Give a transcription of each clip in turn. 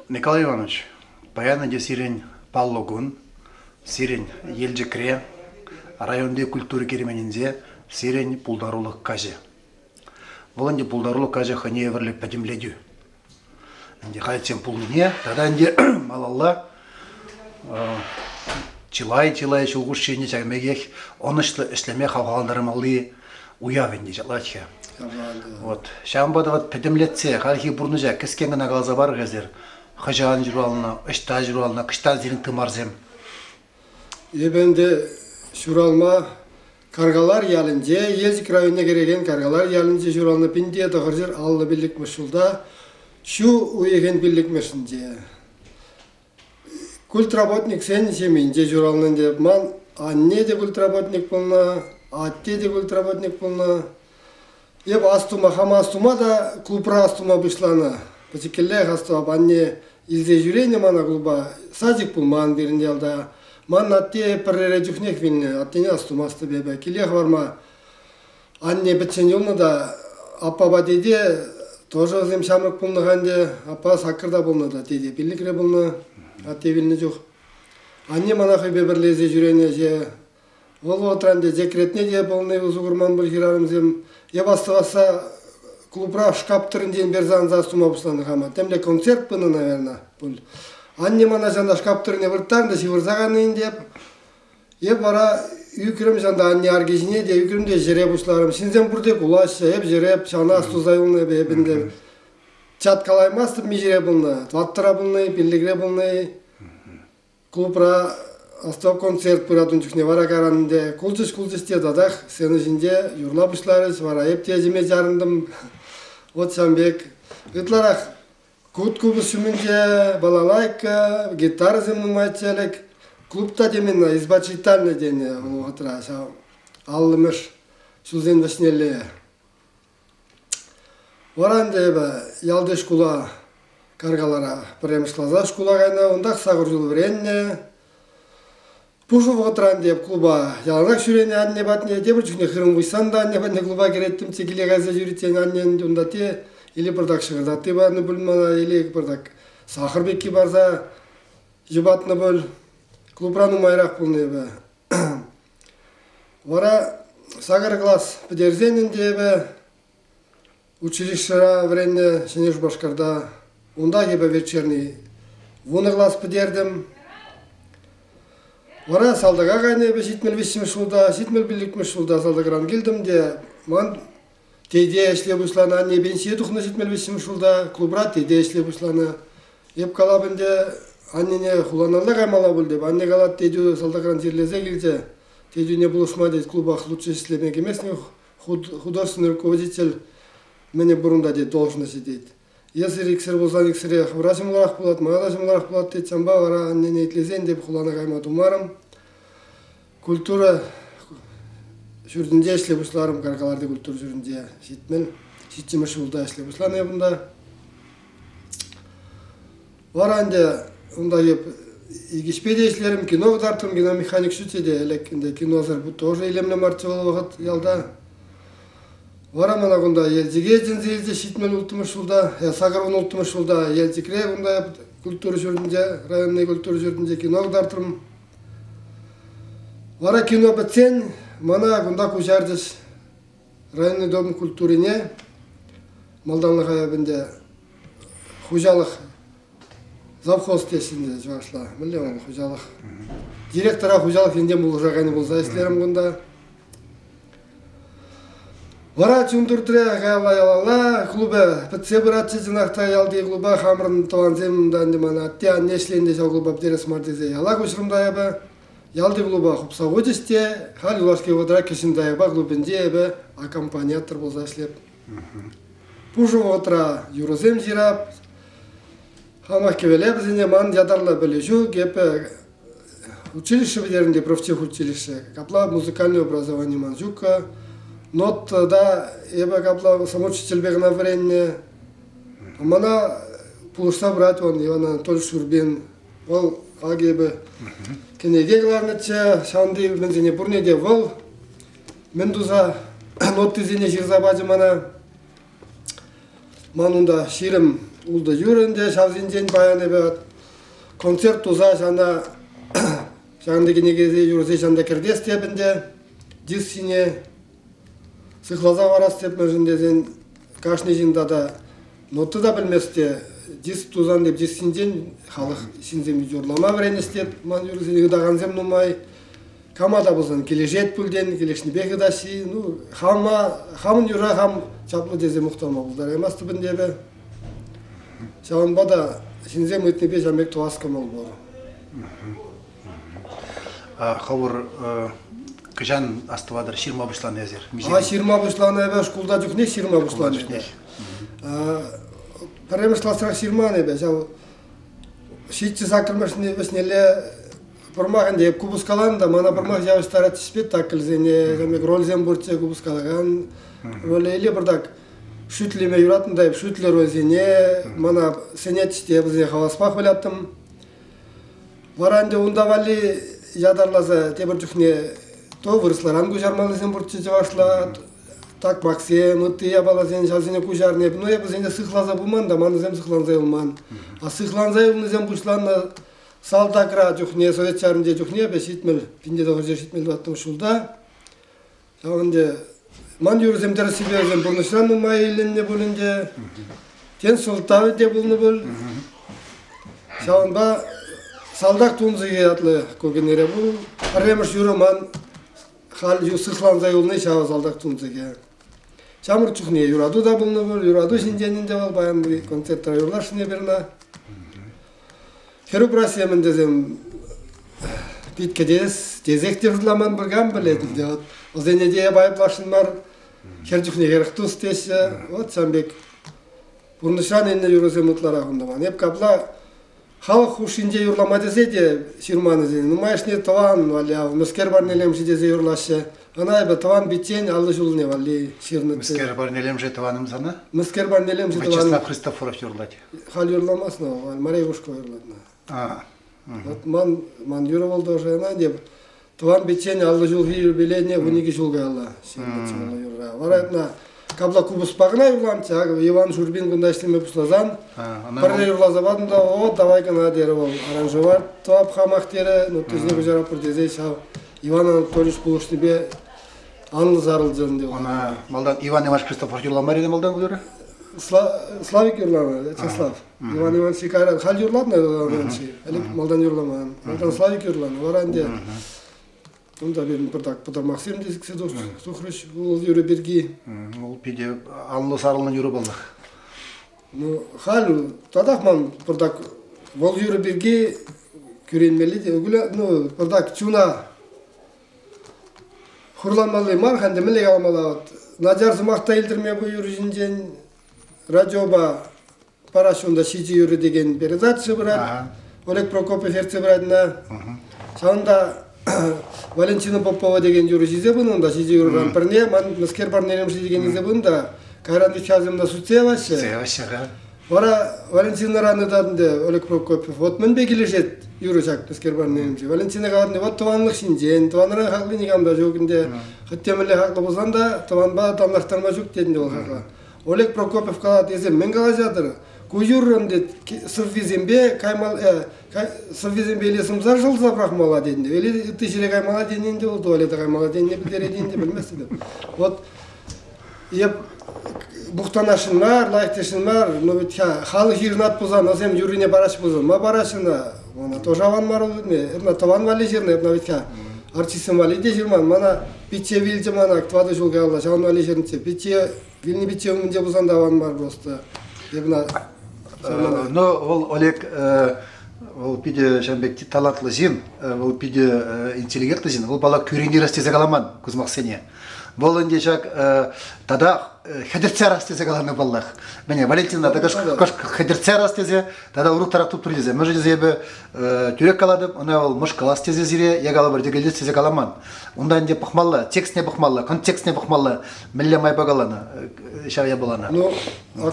Николай Иванович, паян ӗнтӗ сирӗн паллӑ кун. Сирӗн Елчӗкре, районти культура керменӗнче сирӗн пултарулӑх каҫӗ. Вӑл ӗнтӗ пултарулӑх каҫӗ хӑйне евӗрлӗ пӗтӗмлетӳ. Ӗнтӗ халиччен пулнине тата ӗнтӗ малалла чылай-чылай ҫул хушшинче ҫакӑн пекех ӑнӑҫлӑ ӗҫлеме хавхалантармалли уяв ӗнтӗ ҫаплать-ха. Вот. Ҫавӑнпа та вот пӗтӗмлетсе хальхи пурнӑҫа кӗскен кӑна каласа парӑр эсир. Хӑҫан ҫуралнӑ, ӑҫта ҫуралнӑ, кӑҫтан сирӗн тымарсем? Эпӗ ӗнтӗ ҫуралма Каргалар ялӗнче, Елчӗк районне кӗрекен Каргалар ялӗнче ҫуралнӑ 1955 ҫулта ҫу уйӑхӗн пиллӗкмӗшӗнче. Культработниксен ҫемйинче ҫуралнӑ ӗнтӗ. Ман анне те культработник пулнӑ, атте те культработник пулнӑ. Эп астума, хама астума та клубра астума пуҫланӑ. Пӗчӗккӗллех астӑвап, анне илсе ҫӳренӗ мана клуба. Садик пулман пирӗн ялта. Ман атте пӗррере чухнех вилнӗ, аттене астумастӑп эпӗ. Киле хӑварма анне пӗччен юлнӑ та аппапа тете тоже вӗсем ҫамрӑк пулнӑ-ха ӗнтӗ. Аппа саккӑрта пулнӑ та, тете пиллӗкре пулнӑ, атте вилнӗ чух. Анне мана хӑйпе пӗрле илсе ҫӳренӗ ӗҫе. Вӑл вӑхӑтра ӗнтӗ декретне те пулнӑ усӑ курман пуль хӗрарӑмсем. Эп астӑвасса клубра шкап тӑрринчен персе анса астума пуҫланӑ хама. Темле концерт пынӑ, наверное, пуль. Анне мана ҫавна шкап тӑррине вырттарнӑ, ҫывӑрса кайнӑ ӗнтӗ эп. Эп вара ӳкрӗм ҫанта анне арки ҫине те ӳкрӗм те ҫӗре пуҫларӑм. Ҫынсем пурте кулаҫҫӗ, эп ҫӗреп, ҫавна астуса юлнӑ эпӗ, эп ӗнтӗ чат калаймастӑп миҫере пулнӑ. Тӑваттӑра пулнӑ-и, пиллӗкре пулнӑ-и. Клубра стоп-концерт пырать ун чухне вара кайран ӗнтӗ кулчӗҫ-кулчӗҫ те татах сцена ҫинче юрла пуҫларӗҫ, вара эп те ӗҫӗме чарӑнтӑм. Вот ҫавӑн пек. Ытларах кут купӑс ҫумӗнче балалайка, гитарӑсем нумайччӗ ӗлӗк. Клуб та темен, изба читальня тенӗ вӑл вӑхӑтра ҫав 50-мӗш ҫулсен вӗҫнелле. Вара ӗнтӗ эпӗ ялти шкула Каркалара пӗрремӗш класа шкула кайнӑ, унтах сакӑр ҫул вӗреннӗ. Пушӑ вӑхӑтра ӗнтӗ эп клуба яланах ҫӳренӗ анне патне. Тепӗр чухне хырӑм выҫсан та анне патне клуба кӗреттӗмччӗ, киле кайса ҫӳриччен аннен унта те или пӑртак ҫӑкӑртатти панӑ пуль мана, или пӑртак сахӑр пекки парса йӑпатнӑ пуль. Клубра нумайрах пулнӑ эпӗ. Вара сакӑр класс пӗтерсен ӗнтӗ эпӗ училищӗра вӗреннӗ Ҫӗнӗ Шупашкарта. Унта эпӗ вечерний 10 класс пӗтертӗм. Вара салтака кайнӑ эпӗ 73-мӗш ҫулта, 75-мӗш ҫулта салтакран килтӗм те ман тете ӗҫле пуҫланӑ, анне пенсие тухнӑ 73-мӗш ҫулта, клубра тете ӗҫле пуҫланӑ. Эп калап ӗнтӗ, аннене хуланалла каймалла пуль теп. Анне калать, тетӳ салтакран чирлесе килчӗ, тетӳне пулӑшма тет, клубах лучше ӗҫлеме кӗместӗн, художественный руководитель мӗне пур унта тет, должноҫӗ тет. Эсир иксӗр пулсан иксӗре хӑвӑра ҫӑмӑлрах пулать, мана та ҫӑмӑлрах пулать тет. Ҫавӑнпа вара аннене итлесен теп хулана кайма тумарӑм. Культура ҫуртӗнче ӗҫле пуҫларӑм, Каркаларти культура ҫуртӗнче 77-мӗш ҫулта ӗҫле пуҫланӑ эп унта. Вара ӗнтӗ унта эп икӗҫпе те ӗҫлерӗм, кино кӑтартрӑм, киномеханик ҫутчӗ те ӗлӗк ӗнтӗ киносӑр тоже илемлӗ марччӗ вӑл вӑхӑт ялта. Вара мана кунта Елчӗке чӗнсе илчӗ 76-мӗш ҫулта, 86-мӗш ҫулта Елчӗкре кунта эп культура ҫуртӗнче, районный культура ҫуртӗнче кино кӑтартрӑм. Вара кино пӗтсен мана кунта куҫарчӗҫ районный дом культурине. Малтанлӑха эп ӗнтӗ хуҫалӑх завхоз теҫҫӗ ӗнтӗ чӑвашла. Мӗнле вӑл хуҫалӑх? Директора хуҫалӑх енчен пулӑшаканӗ пулса ӗҫлерӗм кунта. Вара чун туртрӗ каялла ялалла клубӗ пӗтсе пыратчӗ чӑнах та ялти клуба хамӑрӑн тӑвансем унта ӗнтӗ мана атте-анне ӗҫленӗ ҫав клуба пӗтерес мар тесе яла куҫрӑм та эпӗ. Ялти клуба хупса хучӗҫ те халь юлашки вӑхӑтра Кӗҫӗн Таяпа клубӗнче эпӗ аккомпаниатор пулса ӗҫлеп. Пушӑ вӑхӑтра юрӑсем ҫырап, хамах кӗвӗле вӗсене ман ятарлӑ пӗлӳ ҫук, эпӗ училище пӗтернӗ те профтехучилище. Капла музыкальное образование ман ҫуккӑ. Нота та эпӗ капла самоучительпе кӑна вӗреннӗ. Мана пулӑшса пырать вон Иван Анатольевич Шурбин. Вӑл акӑ эпӗ кӗнеке кӑларнӑччӗ. Ҫавӑнти мӗнсене пурне те вӑл мӗн туса нотисене ҫырса пачӗ мана. Ман унта 20. Ултӑ юр ӗнтӗ ҫавсенчен паян эпӗ концерт туса ҫана ҫакӑнти кӗнекесе юрӑсене ҫанта кӗртес теп ӗнтӗ. Диск ҫине сыхласа хӑварас теп мӗншӗн тесен кашни ҫын тата нота та пӗлмест те диск тусан теп диск ҫинчен халӑх ҫынсем юрлама вӗренес теп ман юрӑсене ытакансем нумай. Кама та пулсан килӗшет пуль тен, килӗшнипех ытаҫҫи. Ну, хама, хамӑн юра хам чаплӑ тесе мухтанма пултараймастӑп ӗнтӗ эпӗ. Ҫавӑнпа та ҫынсем ыйтнипе ҫавӑн пек тӑвас кӑмӑл пур. Хӑвӑр кӑҫан астӑватӑр ҫырма пуҫланӑ эсир? А ҫырма пуҫланӑ эпӗ шкулта чухне ҫырма пуҫланӑ эпӗ. Пӗрремӗш класрах ҫырман эпӗ. Ҫав ҫиччӗ саккӑрмӗш вӗҫнелле пӑрмах ӗнтӗ эп купӑс каланӑ та мана пӑрмах явӑҫтарать спектакльсене, ҫав пек рольсем пурччӗ купӑс калакан роле или пӑртак шӳтлеме юратнӑ та эп шӳтлӗ рольсене мана сӗнетчӗ те вӗсене хаваспах выляттӑм. Вара ӗнтӗ унта валли ятарласа тепӗр чухне то вырӑсларан куҫармаллисем пурччӗ чӑвашла, такмаксем, ытти япаласен ҫавсене куҫарнӑ. Ну, эпӗ вӗсене сыхласа пыман та, манӑсем сыхланса юлман. А сыхланса юлнисем пуҫланнӑ салтакра чухне, Совет Ҫарӗнче чухне эпӗ ҫитмӗл, пинте тӑхӑрҫӗр ҫитмӗл тӑваттӑмӗш ҫулта. Ҫав ӗнтӗ ман юрӑсем тӗрӗссипе вӗсем пурнӑҫран нумай иленнӗ пуль ӗнтӗ. Тен, сӑлтавӗ те пулнӑ пуль. Ҫавӑнпа «Салтак тунсӑхӗ» ятлӑ ку кӗнере пул. Пӗрремӗш юрӑ ман халь сыхланса юлни ҫав «Салтак тунсӑхӗ». Ҫамрӑк чухне юрату та пулнӑ пуль. Юрату ҫинчен ӗнтӗ вӑл паян концертра юрласшӑн эпир ӑна. Хӗрупраҫсем ӗнтӗсем пит кӗтес тесех те шутламан пӗр кам пӗлет ӗнтӗ. Вот вӗсене те эп айӑпласшӑн мар. Хӗр чухне хӗрӗх тус теҫҫӗ. Вот ҫавӑн пек пурнӑҫран илнӗ юрӑсем ытларах унта ман. Эп капла халӑх хушшинче юрлама тесе те ҫырман вӗсене. Нумайӑшне тӑван валли ав мӗскер парнелем-ши тесе юрлаҫҫӗ. Ӑна эпӗ тӑван пиччен 50 ҫулне валли ҫырнӑччӗ. Мӗскер парнелем-ши тӑванӑм сана? Мӗскер парнелем-ши тӑванӑм. Вячеслав Христофоров юрлать. Халь юрламасть, но Мария Ушкова юрлать. Вот ман, ман юрӑ вӑл тоже ӑна ӗнтӗ тӑван пиччен 50 ҫулхи юбилейне 12 ҫул каялла ҫырнӑччӗ вӑл юрра. Вара этна капла купӑспа кӑна юрламччӗ, акӑ Иван Шурбин кунта ӗҫлеме пуҫласан пӗрре юрласа патӑм та, о, давай кӑна терӗ вӑл, аранжировать тӑвап хамах терӗ, ну тӗсне куҫарап тесе ҫав Иван Анатольевич пулӑшнипе анлӑ сарӑлчӗ ӗнтӗ. Ӑна малтан Иван Иванович Христофоров юрламарӗ те малтан юрӑ? Славик юрланӑ, Вячеслав. Иван Иванович кайран халь юрлатнӑ Иван Иванович, ӗлӗк малтан юрламан. Малтан Славик юрланӑ, вара ӗнтӗ унта пирӗн пӗртак пӑтӑрмахсем те сиксе тухрӗҫ ул юрӑ пирки. Вӑл питӗ анлӑ сарӑлнӑ юрӑ паллах. Ну, халь татах ман пӑртак вӑл юрӑ пирки кӳренмелли те, ну, пӑртак чуна хурланмалли мар-ха ӗнтӗ, мӗнле каламалла вот. Начар сӑмах та илтӗрме ку юрӑ ҫинчен. Радиопа параҫҫӗ унта ҫичӗ юрӑ текен передача пырать. Олег Прокопьев ертсе пырать ӑна. Ҫавӑнта Валентина Попова текен юрӑ ҫисе пынӑ унта ҫичӗ юрӑран пӗрне ман мӗскер парнелем-ши текен илсе пынӑ та кайран ҫавсем та сӳтсе яваҫҫӗ. Сӳтсе яваҫҫӗ, Вара Валентинӑран ыйтатӑн ӗнтӗ Олег Прокопьев, вот мӗнпе килӗшет юрӑ ҫак мӗскер парнелем-ши? Валентина калать, вот тӑванлӑх ҫинчен, тӑванран хакли никам та ҫук ӗнтӗ. Хӑть те мӗнле хаклӑ пулсан та тӑванпа танлаштарма ҫук тет ӗнтӗ вӑл хакла. Олег Прокопьев калать, эсир мӗн калаҫатӑр? Ку юррӑн тет, сӑввисемпе каймал, сӑввисемпе или сӑмса шӑлса пӑрахмалла тет ӗнтӗ, или ытти ҫӗре каймалла тенӗ ӗнтӗ вӑл, туалета каймалла тенине пӗлтерет ӗнтӗ, пӗлместӗп. Вот эп мухтанасшӑн мар, лайӑх тесшӗн мар, но ведь халӑх йышӑнать пулсан, вӗсем юррине параҫҫӗ пулсан, ма параҫҫӗ ӑна? Мана тоже аван мар вӑл, эпна тӑван валли ҫырнӑ, эпна ведь артистсем валли те ҫырман. Мана пичче вилчӗ мана тӑватӑ ҫул каялла, ҫавӑн валли ҫырнӑччӗ. Пичче вилнӗ пичче умӗнче пулсан та аван мар просто. Эпна Ну, вӑл Олег вӑл питӗ ҫавӑн пек талантлӑ ҫын, вӑл питӗ интеллигентлӑ ҫын. Вӑл паллах кӳрентерес тесе каламан кузмахсене. Вӑл ӗнтӗ ҫак тата хӗтӗртсе ярас тесе каланӑ паллах. Мӗне, Валентина тата хӗтӗртсе ярас тесе тата урӑхтарах туптӑр тесе. Мӗншӗн тесе эпӗ тӳрех калатӑп, ӑна вӑл мӑшкӑлас тесе сире е калӑпӑр текелес тесе каламан. Унта ӗнтӗ пӑхмалла, текстне пӑхмалла, контекстне пӑхмалла, мӗнле майпа каланӑ ҫав япалана. Ну,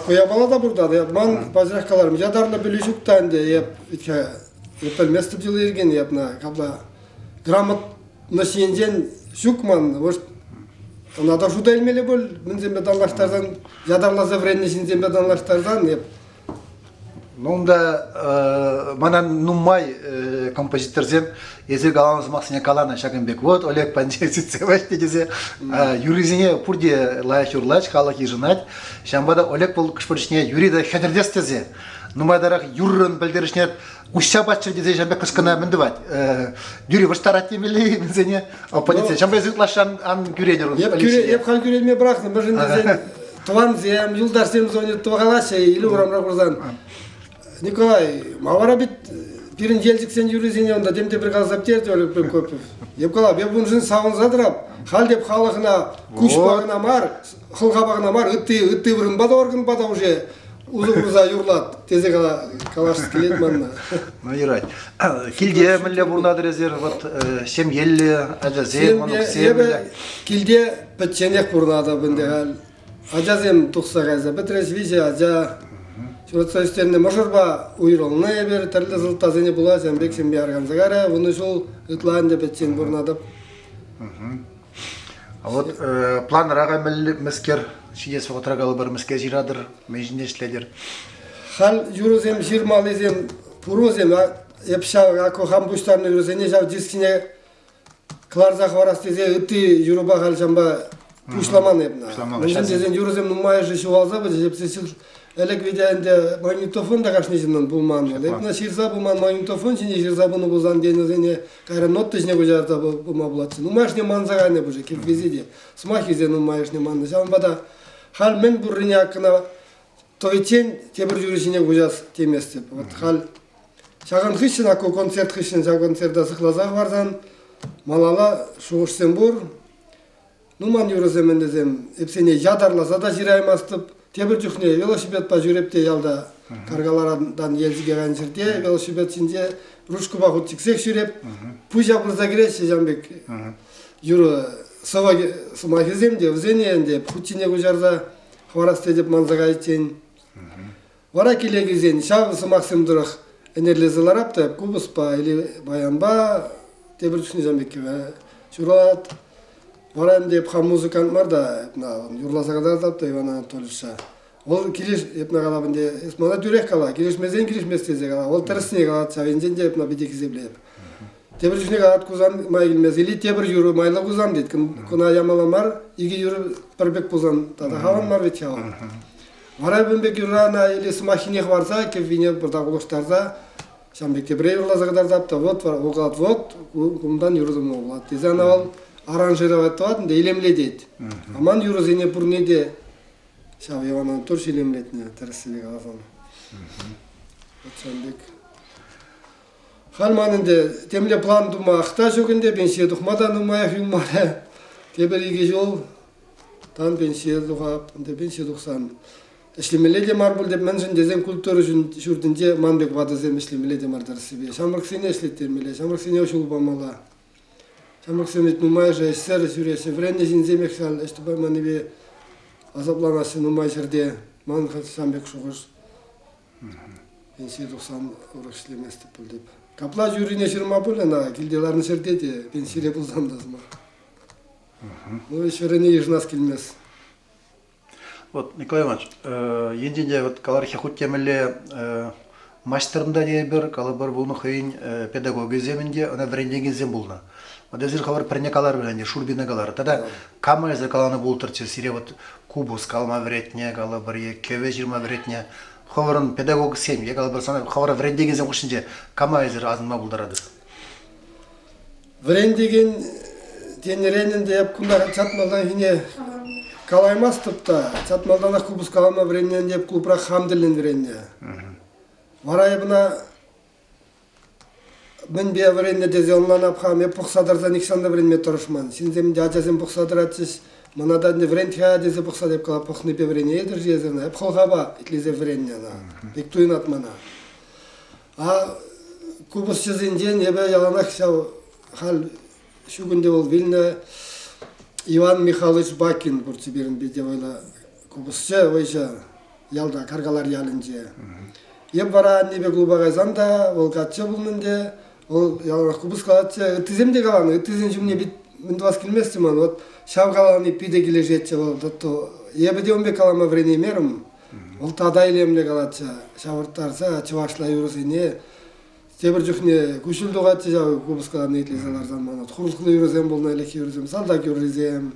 ку япала та пур та. Ман пачах каларӑм, ятарлӑ пӗлӳ ҫук та ӗнтӗ. Эп пӗлместӗп йӑли-йӗркене эпна капла грамотность енчен ҫук ман. Может, ӑна та шута илмелле пуль, мӗнсемпе танлаштарсан, ятарласа вӗреннӗ ҫынсемпе танлаштарсан, эп. Ну, унта мана нумай композиторсем эсир каланӑ сӑмахсене каланӑ ҫакӑн пек. Вот Олег Пантеев сӳтсе вӗҫнӗ тесе юррисене пурте лайӑх юрлать, халӑх йышӑнать. Ҫавӑнпа та Олег вӑл хӑш-пӗр чухне юри та хӗтӗртес тесе нумайтарах юррӑн пӗлтерӗшне уҫса паччӑр тесе ҫавӑн пек кӑшкӑна мӗн тӑвать? Юри вӑштарать темелле вӗсене оппозиция. Ҫавӑнпа эсир ытлашши ан кӳретӗр. Эп халь кӳренме пӑрахнӑ, мӗншӗн тесен тӑвансем, юлташсем звонит тӑвакалаҫҫӗ или урамра курсан. Николай, ма вара бит пирӗн Елчӗксен юррисене унта тем те пӗр каласа пӗтерчӗ Олег Прокопьев. Эп калап, эп уншӑн савӑнса тӑрап. Халь те халӑхна куҫпа кӑна мар, хӑлхапа кӑна мар, ытти, ытти вырӑнпа та органпа та уже усӑ курса юрлат тесе калас килет манна. Ну, юрать. Килте мӗнле пурӑнатӑр эсир? Вот ҫемьеллӗ ачасем, мӑнуксем. Эпӗ килте пӗчченех пурӑнатӑп ӗнтӗ халь. Ачасем тухса кайса пӗтрӗҫ, виҫӗ ача. Ҫуратса ӳстернӗ мӑшӑрпа уйрӑлнӑ эпир, тӗрлӗ сӑлтавсене пула ҫавӑн пек ҫемье арканса кайрӗ. 10 ҫул ытла ӗнтӗ пӗччен пурӑнатӑп. А вот планра мӗскер ҫитес вӑхӑтра калӑпӑр, мӗскер ҫыратӑр, мӗн ҫинче ӗҫлетӗр? Халь юрӑсем ҫырмаллисем пур вӗсем. Эп ҫав ако хам пуҫтарнӑ юрӑсене ҫав дискине кӑларса хӑварас тесе ытти юрӑпа халь ҫампа пуҫламан эп. Мӗншӗн тесен юрӑсем нумайӑшӗ ҫухалса пычӗҫ. Эп ӗлӗк витя ӗнтӗ магнитофон та кашни ҫыннӑн пулман. Эп ҫырса пыман магнитофон ҫине ҫырса пынӑ пулсан тенӗсене кайран нота ҫине куҫарса пыма пулатчӗ. Нумайӑшне манса кайнӑ пулчӗ, кирпӗче те. Сӑмахӗсем нумайӑшне маннӑ. Ҫавӑнпа та халь мӗн пуррине аккӑна тӑвиччен тепӗр юрӑ ҫине куҫас теместӗп. Вот халь ҫакӑн хыҫҫӑн, ку концерт хыҫҫӑн ҫав концерта сыхласа хӑварсан малалла шухӑшсем пур. Ну, ман юрӑсем ӗнтӗсем эпсене ятарласа та ҫыраймастӑп. Тепӗр чухне велосипедпа ҫӳреп те ялта Каргаларан Елчӗке кайнӑ ҫӗрте велосипед ҫинче ручкӑпа хут чиксех ҫӳреп. Пуҫа пырса кӗреҫҫӗ ҫавӑн пек юрӑ сӑвӑ сӑмахӗсем те вӗсене ӗнтӗ хут ҫине куҫарса хӑварас тетӗп манса кайиччен. Вара киле килсен ҫав сӑмахсем тӑрӑх ӗнерлесе ларап та купӑспа или баянпа тепӗр чухне ҫавӑн пек ҫуралать. Вара ӗнтӗ эп хам музыкант мар та, юрласа кӑтартап та Иван Анатольевича. Вӑл килӗш, эп калап ӗнтӗ, эс мана тӳрех кала, килӗшмесен килӗшмест тесе кала. Вӑл тӗрӗсне калать ҫав енчен те эп ӑна питӗ хисеплетӗп. Тепӗр чухне калать кусан май килмест. Или тепӗр юрӑ майлӑ кусан тет. Кӑна ямалла мар, икӗ юрӑ пӗр пек пулсан тата хаван мар вӗт ҫав. Вара эпӗ пек юррана или сӑмаххине хӑварса, кӗввине пӑртак улӑштарса, ҫавӑн пек тепре юрласа кӑтартап та, вот, вӑл вот, кунтан юрӑ тума пулать тесе ӑна вӑл аранжировать тӑвать ӗнтӗ, илемлетет. А ман юрӑсене пурне те ҫав Иван Анатольевич илемлетнӗ, тӗрӗссипе каласан. Вот ҫавӑн пек. Халь ман ӗнтӗ темле план тумах та ҫук ӗнтӗ, пенсие тухма та нумаях юлмарӗ. Тепӗр икӗ ҫул тан пенсие тухап, ӗнтӗ пенсие тухсан ӗҫлемелле те мар пуль теп, мӗншӗн тесен культура ҫуртӗнче ман пек ватӑсем ӗҫлемелле те мар тӗрӗссипе. Ҫамрӑксене ӗҫлеттермелле, ҫамрӑксене ҫул памалла. Ҫамрӑксем ведь нумайӑшӗ ӗҫсӗр ҫӳреҫҫӗ, вӗреннӗ ҫынсемех ҫав ӗҫ тупайманнипе асапланаҫҫӗ нумай ҫӗрте. Ман ҫавӑн пек шухӑш. Пенсие тухсан урӑх ӗҫлеместӗп пуль теп. Капла юррине ҫырма пуль ӑна, килте ларнӑ ҫӗрте те, пенсире пулсан та сӑмах. Ну, ӗҫ вырӑнне йышӑнас килмест. Вот, Николай Иванович, енчен те вот калархи хуть темелле маҫтӑрӑн та тейӗпӗр, калӑпӑр пулнӑ хӑйӗн педагогӗсем ӗнтӗ, ӑна вӗрентекенсем пулнӑ. Вот эсир хӑвӑр пӗрне каларӑр ӗнтӗ, Шурбина каларӑр. Тата кама эсир каланӑ пултӑрччӗ сире вот купӑс калама вӗрентнӗ, калӑпӑр, е кӗвӗ ҫырма вӗрентнӗ. Хӑвӑрӑн педагогсем е калӑпӑр сана хӑвӑра вӗрентекенсем хушшинче кама эсир асӑнма пултаратӑр? Вӗрентекен тенӗрен ӗнтӗ эп кунта чат малтанхине калаймастӑп та, чат малтанах купӑс калама вӗреннӗ ӗнтӗ эп клубра хам тӗллӗн вӗреннӗ. Вара эп ӑна мӗнпе вӗреннӗ тесе ӑнланап хам, эп пӑхса тӑрса нихҫан та вӗренме тӑрӑшман. Ҫынсем те ачасем пӑхса тӑратчӗҫ, мана та ӗнтӗ вӗрент-ха тесе пӑхса эп калап, пӑхнипе вӗренетӗр-ши эсӗ ӑна? Эп хӑлхапа итлесе вӗреннӗ ӑна, пек туйӑнать мана. А купӑсҫӑсенчен эпӗ яланах ҫав халь ҫук ӗнтӗ вӑл вилнӗ Иван Михайлович Бакин пурччӗ пирӗн питӗ вӑйлӑ купӑсҫӑ, вӑйҫӑ ялта, Каркалар ялӗнче. Эп вара аннепе клуба кайсан та вӑл каччӑ пулнӑ ӗнтӗ, вӑл яланах купӑс калатчӗ. Ыттисем те каланӑ, ыттисен ҫумне пит мӗн тӑвас килместчӗ ман. Вот ҫав калани питӗ килӗшетчӗ вӑл. Эпӗ те ун пек калама вӗренеймерӗм. Вӑл тата илемлӗ калатчӗ, ҫавӑрттарса чӑвашла юрӑсене. Тепӗр чухне куҫҫуль тухатчӗ ҫав купӑс калани итлесе ларсан мана. Хурлӑхлӑ юрӑсем пулнӑ ӗлӗкхи юрӑсем, салтак юррисем,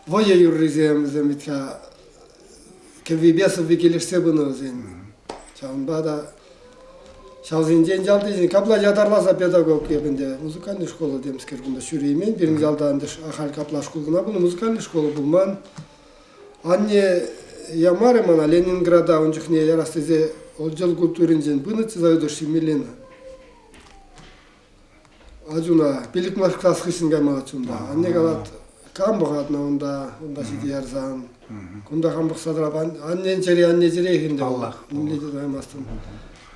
вӑйӑ юррисем вӗсем вӗт-ха кӗввипе сӑвви килӗшсе пынӑ вӗсен. Ҫавӑнпа та ҫавсенчен ялти капла ятарласа педагог эп ӗнтӗ музыкальный школа темскер кунта ҫӳреймен. Пирӗн ялта ӗнтӗ ахаль капла шкул кӑна пулнӑ, музыкальный школа пулман. Анне ямарӗ мана Ленинграда ун чухне ярас тесе отдел культуринчен пынӑччӗ заведующий Милена. Ачуна пилӗкмӗш класс хыҫҫӑн каймаллаччӗ унта. Анне калать, кам пӑхатна унта, унта ҫити ярсан. Кунта хам пӑхса тӑрап. Аннен чӗри анне чӗрех ӗнтӗ. Паллах. Нимле те тӑраймастӑн.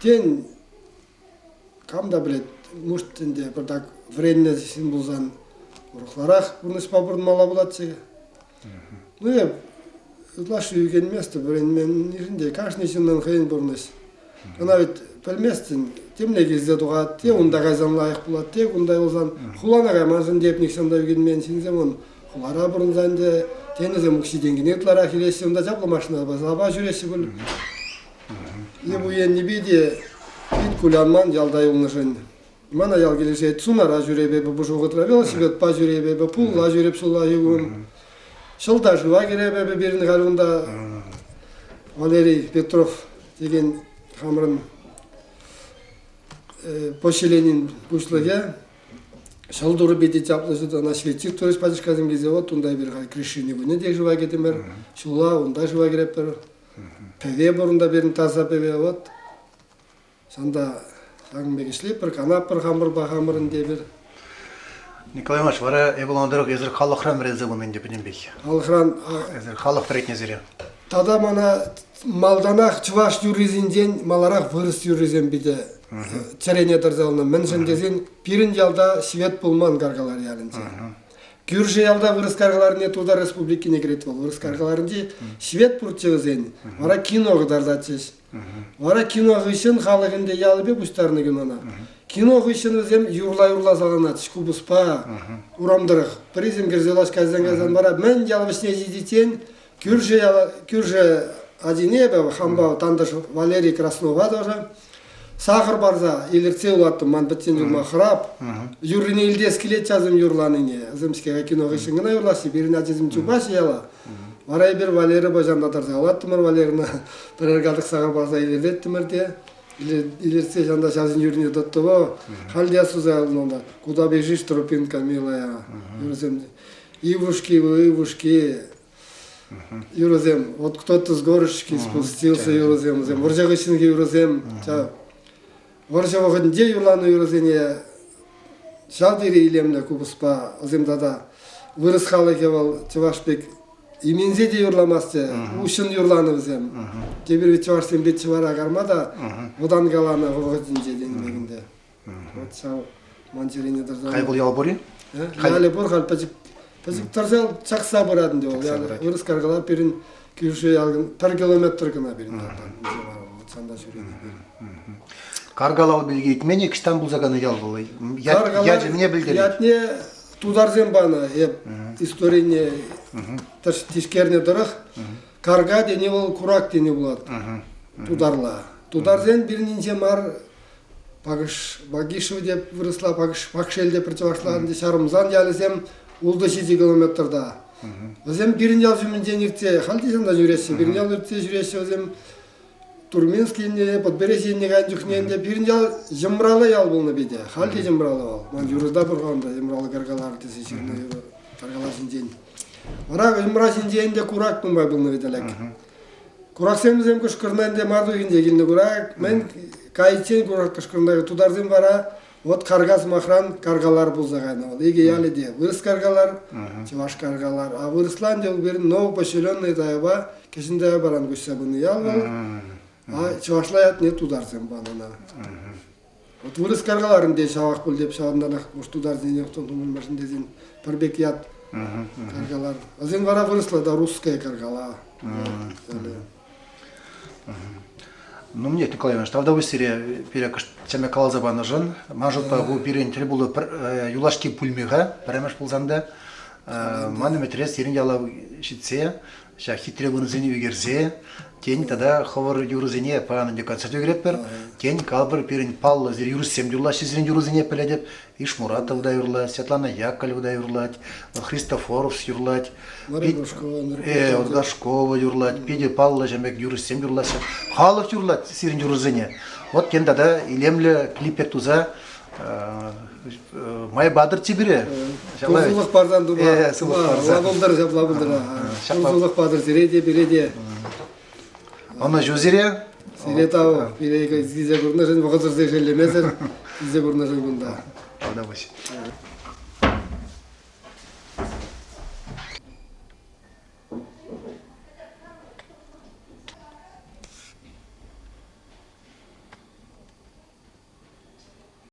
Тен, кам та пӗлет, может ӗнтӗ пӗртак вӗреннӗ ҫын пулсан урӑхларах пурнӑҫпа пурӑнмалла пулатчӗ. Ну, эп ытлашши ӳкӗнместӗп вӗренменнишӗн те. Кашни ҫыннӑн хӑйӗн пурнӑҫ. Ӑна ведь пӗлместӗн, темле килсе тухать, те унта кайсан лайӑх пулать, те кунта юлсан. Хулана кайманшӑн те эп нихҫан та ӳкӗнмен ҫынсем ун. Хулара пурӑнсан те тенӗсем укҫи-тенкине ытларах илеҫҫӗ, унта чаплӑ машинапа сапа ҫӳреҫҫӗ пуль. Эп у еннипе те пит кулянман ялта юлнӑшӑн. Мана ял килӗшет, сунара ҫӳреп эпӗ пушӑ вӑхӑтра, велосипедпа ҫӳреп эпӗ, пулла ҫӳреп ҫуллахи кун. Ҫӑлта шыва кӗреп эпӗ пирӗн халь унта Валерий Петров текен хамӑрӑн поселенин пуҫлӑхӗ. Ҫӑл турӗ питӗ чаплӑ ҫутӑ, ӑна ҫветит турӗҫ пачӑшкасем килсе, вот унта эпир халь крещени кунне те шыва кӗтӗмӗр, ҫулла унта шыва кӗретпӗр. Пӗве пур унта пирӗн таса пӗве, вот. Ҫавӑнта ҫакӑн пек ӗҫлетпӗр, канатпӑр хамӑрпа хамӑрӑн тепӗр. Николай Иванович, вара эпӗ ӑнланнӑ тӑрӑх эсир халӑхран вӗренсе пынӑ ӗнтӗ пӗтӗмпех. Халӑхран. Эсир халӑх вӗрентнӗ сире. Тата мана малтанах чӑваш юррисенчен маларах вырӑс юррисем питӗ чӗрене тӑрса юлнӑ. Мӗншӗн тесен пирӗн ялта свет пулман Каркалар ялӗнче. Кӳршӗ ялта вырӑс каркаларне Тутар Республикине кӗрет вӑл. Вырӑс каркаларӗнче свет пурччӗ вӗсен. Вара кино кӑтартатчӗҫ. Вара кино хыҫҫӑн халӑх ӗнтӗ ялӗпе пуҫтарнӑ кинона. Кино хыҫҫӑн вӗсем юрла-юрла саланатчӗҫ купӑспа урам тӑрӑх. Пӗрисем кӗрсе лаҫ кайсан кайсан вара мӗн ял вӗҫне ҫитиччен кӳршӗ яла, кӳршӗ ачине эпӗ хампа тантӑш Валерий Краснова тоже сахӑр парса илӗртсе юлаттӑм. Ман пӗччен юлма хӑрап. Юррине илтес килет часӑм юрланине. Вӗсем-ҫке кино хыҫҫӑн кӑна юрлаҫҫӗ. Пирӗн ачасем чупаҫҫӗ яла. Вара эпир Валерӑпа ҫантатарса калаттӑмӑр Валерӑна пӗрер катӑк сахӑр парса илӗртеттӗмӗр те илӗртсе ҫанта ҫавсен юррине тӑттӑвӑ. Халь те астуса юлнӑ унта. Куда бежишь, тропинка милая. Юрӑсем. Ивушки, ивушки. Юрӑсем. Вот кто-то с горочки спустился юрӑсем. Вӗсем вӑрҫӑ хыҫҫӑнхи юрӑсем. Вӑрҫӑ вӑхӑтӗнче юрланӑ юрӑсене ҫав тери илемлӗ купӑспа вӗсем тата вырӑс халӑхӗ вӑл чӑваш пек именсе те юрламастчӗ, уҫҫӑн юрланӑ вӗсем. Тепӗр ведь чӑвашсем пек чӑвара карма та вӑтанкаланӑ вӑхӑтӗнче тенӗ пек ӗнтӗ. Вот ҫав ман чӗрене тӑрса. Халь вӑл ял пур-и? Ялӗ пур, халь пӗчӗк пӗчӗк тӑрса чакса пырать ӗнтӗ вӑл. Вырӑс каркала пирӗн кӳршӗ ялӑн пӗр километр кӑна пирӗн ялтан. Ҫанта ҫӳренӗ пирӗн. Каргалал пирки илтмен ӑҫтан пулса кайнӑ ял вӑл? Ячӗ мӗне пӗлтерет? Ятне тутарсем панӑ. Эп историне тишкернӗ тӑрӑх карга тени вӑл курак тени пулать тутарла. Тутарсен пирӗннинче мар Пакӑш Багишево те вырӑсла Пакӑш Пакшел те пӗр чӑвашла ӗнтӗ Ҫарӑмсан ялӗсем ултӑ-ҫичӗ километрта. Вӗсем пирӗн ял ҫумӗнчен иртсе халь те ҫавна ҫӳреҫҫӗ. Пирӗн ял иртсе ҫӳреҫҫӗ вӗсем. Турминск енне, Подберезье енне кайнӑ чухне ӗнтӗ пирӗн ял Йӑмраллӑ ял пулнӑ питӗ. Халь те Йӑмраллӑ вӑл. Ман юрӑта пур-ха унта Йӑмраллӑ Каркалар тесе ҫырнӑ юрӑ Каркалар ҫинчен. Вара Йӑмра ҫинче ӗнтӗ курак нумай пулнӑ вӗт ӗлӗк. Кураксем вӗсем кӑшкӑрнӑ ӗнтӗ март уйӑхӗнче килнӗ курак. Мӗн кайиччен курак кӑшкӑрнӑ. Тутарсем вара вот карга сӑмахран каргалар пулса кайнӑ вӑл. Икӗ ялӗ те вырӑс каргалар, чӑваш каргалар. А вырӑсла ӗнтӗ вӑл пирӗн новопоселенный Таяпа, Кӗҫӗн Таяпаран куҫса пынӑ ял вӑл. А чӑвашла ятне тутарсем панӑ ӑна. Вот вырӑс каргалар ӗнтӗ ҫавах пуль деп ҫавӑнтанах уж тутарсене тумӑрмашӑн тесен пӗр пек ят каргалар. Вӗсен вара вырӑсла да русская каргала. Ну, мне, Николай Иванович, тавтапуҫ сире пире кӑшт чӗме каласа панӑшӑн. Ман шутпа, ку пирӗн тӗл пулу юлашки пулмӗ-ха, пӗрремӗш пулсан та. Ман ӗмӗтре сирӗн яла ҫитсе ҫак хитре вырӑнсене ӳкерсе, тен, тата хӑвӑр юрӑсене паян ӗнтӗ концерт ӳкеретпӗр, тен, калӑпӑр пирӗн паллӑ юрӑҫсем юрлаҫҫӗ сирӗн юрӑсене пӗлетӗп. Ишмуратов та юрлать, Светлана Яковлева та юрлать, Христофоров юрлать. Горшкова юрлать, питӗ паллӑ ҫын пек юрӑҫсем юрлаҫҫӗ. Халӑх юрлать сирӗн юрӑсене. Вот тен тата илемлӗ клип пек туса май патӑрччӗ пире. Сывлӑх парсан тума. Сывлӑх парсан. Пултӑр, ҫапла пултӑр. Сывлӑх патӑр сире те, пире те. Ӑнӑҫу сире. Сире тав. Пире килсе курнӑшӑн, вӑхӑтсӑр шеллемесӗр килсе курнӑшӑн кунта. Тавтапуҫ.